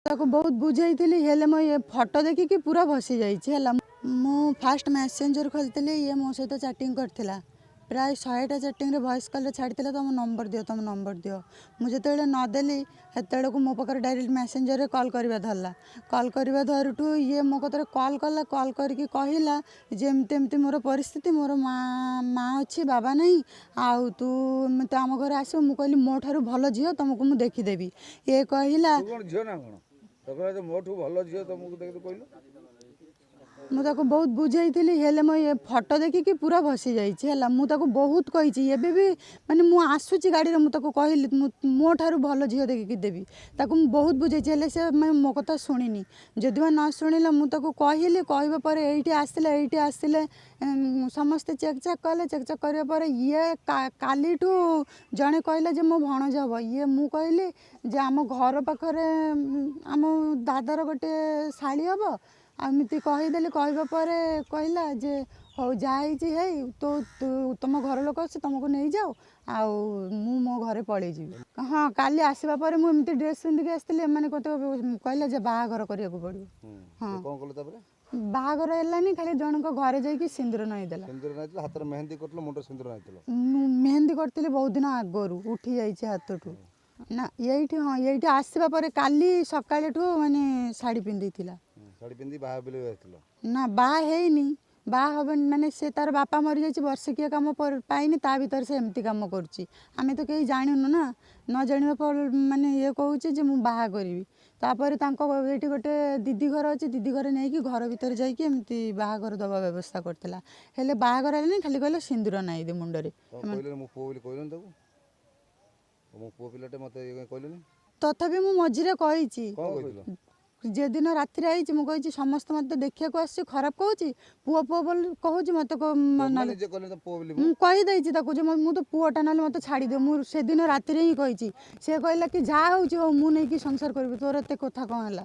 ତାକୁ ବହୁତ ବୁଝେଇଥିଲି, ହେଲେ ମୋ ଏ ଫଟୋ ଦେଖିକି ପୁରା ଭସି ଯାଇଛି। ହେଲା, ମୁଁ ଫାଷ୍ଟ ମେସେଞ୍ଜର ଖୋଲିଥିଲି, ଇଏ ମୋ ସହିତ ଚାଟିଂ କରିଥିଲା। ପ୍ରାୟ 100ଟା ଚାଟିଂରେ ଭଏସ୍ କଲ୍ରେ ଛାଡ଼ିଥିଲା, ତୁମ ନମ୍ବର ଦିଅ, ତୁମ ନମ୍ବର ଦିଅ। ମୁଁ ଯେତେବେଳେ ନଦେଲି, ସେତେବେଳକୁ ମୋ ପାଖରେ ଡାଇରେକ୍ଟ ମେସେଞ୍ଜରରେ କଲ୍ କରିବା ଧରିଲା। କଲ୍ କରିବା ଧରୁଠୁ ଇଏ ମୋ କତିରେ କଲ୍ କଲା। କଲ୍ କରିକି କହିଲା ଯେ ଏମିତି ଏମିତି ମୋର ପରିସ୍ଥିତି, ମୋର ମା ଅଛି, ବାବା ନାହିଁ, ଆଉ ତୁ ଏମିତି ଆମ ଘରେ ଆସିବୁ। ମୁଁ କହିଲି ମୋ ଠାରୁ ଭଲ ଝିଅ ତୁମକୁ ମୁଁ ଦେଖିଦେବି। ଇଏ କହିଲା ତୁ କ'ଣ ଝିଅ ନା କ'ଣ? ତ କହିଲା ମୋଠୁ ଭଲ ଝିଅ ତମକୁ ଦେଖି କହିଲୁ। ମୁଁ ତାକୁ ବହୁତ ବୁଝେଇଥିଲି, ହେଲେ ମୋ ଏ ଫଟୋ ଦେଖିକି ପୁରା ଭସି ଯାଇଛି। ହେଲା, ମୁଁ ତାକୁ ବହୁତ କହିଛି। ଏବେ ବି ମାନେ ମୁଁ ଆସୁଛି ଗାଡ଼ିରେ, ମୁଁ ତାକୁ କହିଲି ମୁଁ ମୋ ଠାରୁ ଭଲ ଝିଅ ଦେଖିକି ଦେବି। ତାକୁ ମୁଁ ବହୁତ ବୁଝେଇଛି, ହେଲେ ସେ ମାନେ ମୋ କଥା ଶୁଣିନି। ଯଦି ବା ନ ଶୁଣିଲା, ମୁଁ ତାକୁ କହିଲି। କହିବା ପରେ ଏଇଠି ଆସିଲେ, ଏଇଠି ଆସିଲେ ସମସ୍ତେ ଚେକ୍ ଚାକ୍ କଲେ। ଚେକ୍ ଚାକ୍ କରିବା ପରେ ଇଏ କାଲିଠୁ ଜଣେ କହିଲା ଯେ ମୋ ଭଣଜା ହେବ ଇଏ। ମୁଁ କହିଲି ଯେ ଆମ ଘର ପାଖରେ ଆମ ଦାଦାର ଗୋଟେ ଶାଳୀ ହେବ, ଆଉ ଏମିତି କହିଦେଲି। କହିବା ପରେ କହିଲା ଯେ ହଉ, ଯାହା ହେଇଛି ହେଇ, ତୋ ତୁ ତୁମ ଘର ଲୋକ ଅଛି, ତୁମକୁ ନେଇଯାଉ, ଆଉ ମୁଁ ମୋ ଘରେ ପଳେଇଯିବି। ହଁ, କାଲି ଆସିବା ପରେ ମୁଁ ଏମିତି ଡ୍ରେସ୍ ପିନ୍ଧିକି ଆସିଥିଲି। ଏମାନେ ମୋତେ କହିଲେ ଯେ ବାହାଘର କରିବାକୁ ପଡ଼ିବ। ହଁ। କ'ଣ କଲୁ ତାପରେ? ବାହାଘର ହେଲାନି, ଖାଲି ଜଣଙ୍କ ଘରେ ଯାଇକି ସିନ୍ଦୁର ନଇଦେଲା। ସିନ୍ଦୁର ନାଇଥିଲ, ହାତରେ ମେହେନ୍ଦି କରିଥିଲ, ମୁଣ୍ଡରେ ସିନ୍ଦୁର ନାଇଥିଲ? ମୁଁ ମେହେନ୍ଦି କରିଥିଲି ବହୁତ ଦିନ ଆଗରୁ, ଉଠି ଯାଇଛି ହାତଠୁ। ନା, ଏଇଠି, ହଁ, ଏଇଠି ଆସିବା ପରେ କାଲି ସକାଳେଠୁ ମାନେ ଶାଢ଼ୀ ପିନ୍ଧିଥିଲା। ଶାଢ଼ୀ ପିନ୍ଧି ବାହା ବୋଲି ଆସିଥିଲ? ନା, ବାହା ହେଇନି, ବାହା ହେବନି। ମାନେ ସେ ତାର ବାପା ମରିଯାଇଛି, ବର୍ଷିକିଆ କାମ ପାଇନି, ତା ଭିତରେ ସେ ଏମିତି କାମ କରୁଛି। ଆମେ ତ କେହି ଜାଣିନୁ ନା। ନ ଜାଣିବା ପରେ ମାନେ ଇଏ କହୁଛି ଯେ ମୁଁ ବାହା କରିବି। ତାପରେ ତାଙ୍କ ଏଇଠି ଗୋଟେ ଦିଦି ଘର ଅଛି, ଦିଦି ଘରେ ନେଇକି ଘର ଭିତରେ ଯାଇକି ଏମିତି ବାହାଘର ଦେବା ବ୍ୟବସ୍ଥା କରିଥିଲା। ହେଲେ ବାହାଘର ହେଲାନି, ଖାଲି କହିଲେ ସିନ୍ଦୁର ନାଇଁ ଦେ ମୁଣ୍ଡରେ। ତମେ କହିଲନି ମୋ ପୁଅ ବୋଲି? କହିଲନି ତାକୁ ମୋ ପୁଅ ପିଲାଟେ ମୋତେ ଇଏ କାଇଁ କହିଲନି? ତଥାପି ମୁଁ ମଝିରେ କହିଛି। କ'ଣ କହିଥିଲ? ଯେଦିନ ରାତିରେ ଆଇଛି, ମୁଁ କହିଛି ସମସ୍ତେ ମୋତେ ଦେଖିବାକୁ ଆସିଛି, ଖରାପ କହୁଛି, ପୁଅ ପୁଅ ବୋଲି କହୁଛି ମୋତେ। ତମେ ନହେଲେ ନିଜେ କହିଲନି ତମ ପୁଅ ବୋଲି? ମୁଁ କହିଦେଇଛି ତାକୁ ଯେ ମୁଁ ତ ପୁଅଟା, ନହେଲେ ମୋତେ ଛାଡ଼ିଦିଅ। ମୁଁ ସେଦିନ ରାତିରେ ହିଁ କହିଛି। ସେ କହିଲା କି ଯାହା ହେଉଛି ହଉ, ମୁଁ ନେଇକି ସଂସାର କରିବି, ତୋର ଏତେ କଥା କ'ଣ ହେଲା?